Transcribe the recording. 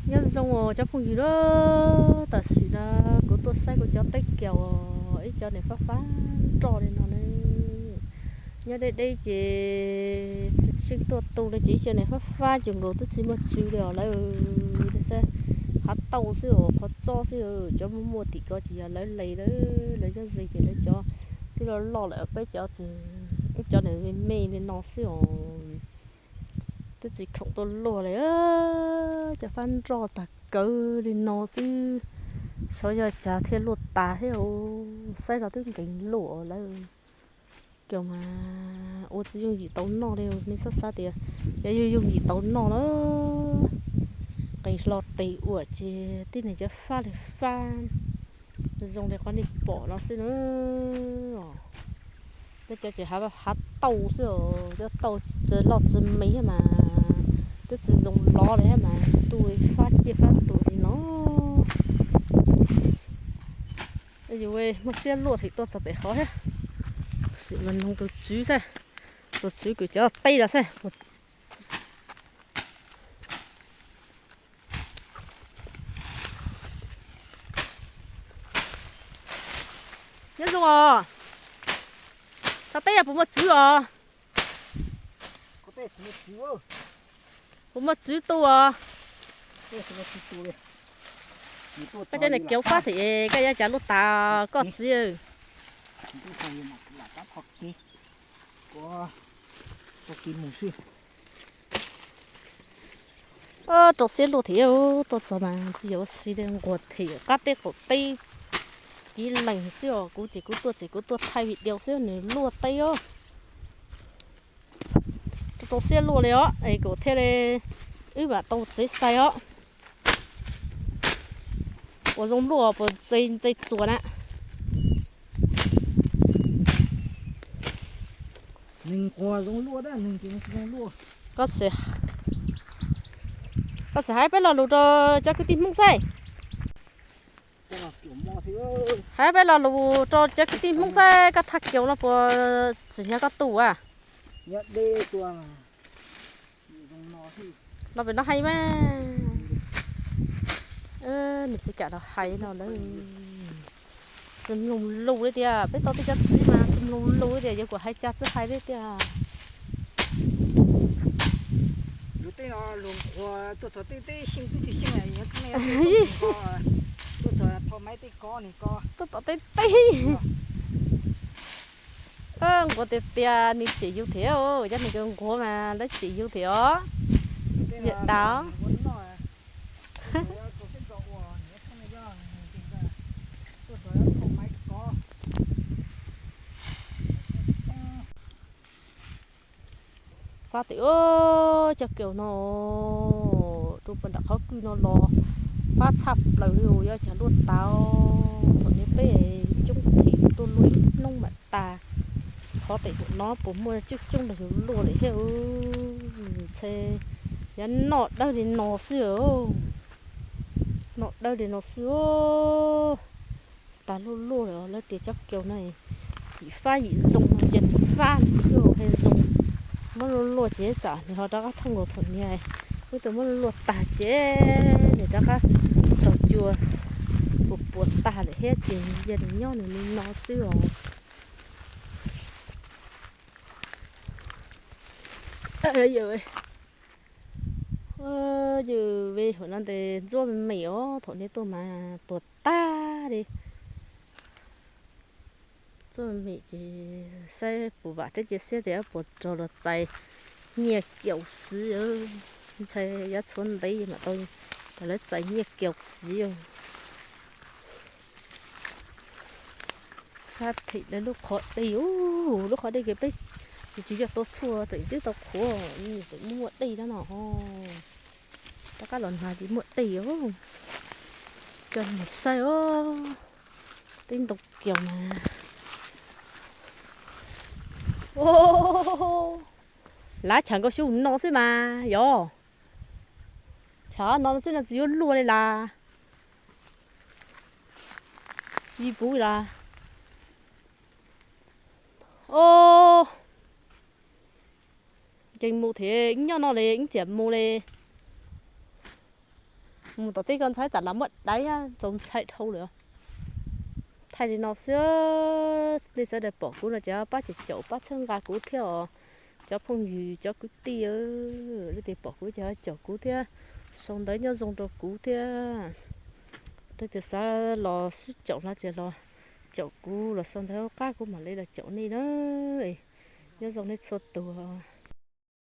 Nyob zoo os cov phooj ywg na, tam sim no kuv tuaj saib kuv cov teb kaus, ib co niag fab fab nroj li no na. Nyob deb deb ces tsis seem tuaj tu li ces ib co niag fab fab cuag nkaus twb tsis muaj tswv li os lawm. Saib hav tauj xwb os, qhov tsob xwb, cov muaj muaj tim ko ces yog lawv les lawm, lawv nyob ze ces lawv cov twb loj loj lawm, peb cov ces ib co niag me me li no xwb os. Twb tsis khoom tuaj luaj li, cov fab nroj tag kawg li no xwb, xyov yog cas thiaj luaj tas thiab. Saib los twb nkees luaj lawm. Cov mas ua tsis yooj yim tau noj li, nej txhob xav tias yog yooj yooj yim tau noj na. Qee hlo tes uas ces tib neeg cov fab li fab zoo li qhov nej pom no xwb na. Peb cov ces hav tauj xwb os, cov tauj tsis loj tsis me thiab mas, twb tsis zoo lov li thiab mas, tu fab ciaj fab tuag li no. Yus muaj siab luaj thiaj tuaj txog pem qhov thiab. Sim mas noog tus tswv xwb, tus tswv kws cov teb los xwb. Nyob zoo os, txog teb no puas muaj tswv os? Puas muaj tswv tu os? Koj cov niag kev fab thiab koj yuav cas luaj tas koj txiv. Rau siab luaj thiab, tuaj txog mas tsis yog ua si li, nquag thiab qab teb qaum teb kiv leeg xwb os. Kuv ces kuv tuaj ces kuv tuaj thaij video xwb, nws luaj teb os. Rau siab luaj li os, es kuv thiaj li wb mam tau txiav sai os. Ua zoo luaj puas ntxeev txuas na? Koj xav hais peb lo lus rau cov kwv tij Hmoob saib. Hais peb lo lus rau cov kwv tij Hmoob saib, koj thaj kiaus no puas tsim nyog koj tu a? Los pem no hais mas, nws tsis kam los hais no lawm. Tsis mloog lus li tiag, peb tau tej cov txiv mas tsis mloog lus li tias yuav kom hais cas tsis hais li tiag. Yus tej no luag nquag tuaj txog tej teb xyeej twb tsis xyeej, tuaj txog thaum maiv tej ko nws ko, tuaj tom tej teb. Nquag tiag tiag, nws cem yus thiab, cov neeg nquag mas lawv cem yus thiab os. Yawm dav. Fab tiag, cov kiaus no rau puag nram qhov kwj no los fab tshaj plaws li, yog cas luaj tas. Thaum niaj peb coob them tuaj luaj ib hnub mam tas. Qhov pem hauv no puas muaj coob coob los yus luaj lawm thiab. Ntshe yuav noj dawb li no xwb, noj dawb li no xwb. Tas luaj luaj lawm, lawv tias cov kiaus no yim fab yim zoo, cia nws fab nws thiaj li zoo. Muab luaj luaj ces tsam nws ho rov qab thooj nkaus thaum niag, wb tus muab luaj luaj tag ces nws rov qab raug cua puas puas tag lawm thiab ces cia nws nyob nws li no xwb os. Yus ve hauv no ntes ntxuab me me os, thaum niag tuaj mas tuag tag li. Ntxuab me me ces saib puas vam thiab cia siab tias puas raug luag txais nyiaj kiaus xiv. Ntshai yuav tshuav ntev mam tau rau lawv txais nyiaj kiaus xiv. Hab them lawv lub qhov dej, lub qhov dej kws peb tsis yog tau tshuaj tseem twb tau qhuav, tseem muaj dej no no. Rov qab los nag ces muaj dej os. Coj mus saib os, teb ntoo kiaus mas. Lav tshav nkaus xyov no xwb mas yog. Tshav no xwb no tsis yuav luaj li las. Yig puv las. Os, nkees mus thiab, nyob no li ib txiam mus li. Mus tom teb ko ntxhais tas las muab daiv txaus ntshai dhau lawm. Thaij li no xwb, nej sawv daws pom kuv no ces pab caum caum pab txhawb nqa kuv thiab os. Cov phooj ywg cov kwv tij, leej twg pom kuv ces caum kuv thiab, sau ntawv nyob zoo rau kuv thiab. Leej twg xav los sib caum hlo ces los caum kuv, los sau ntawv hauv qab kuv mam li los caum nej na. Nyob zoo nej txhua tus.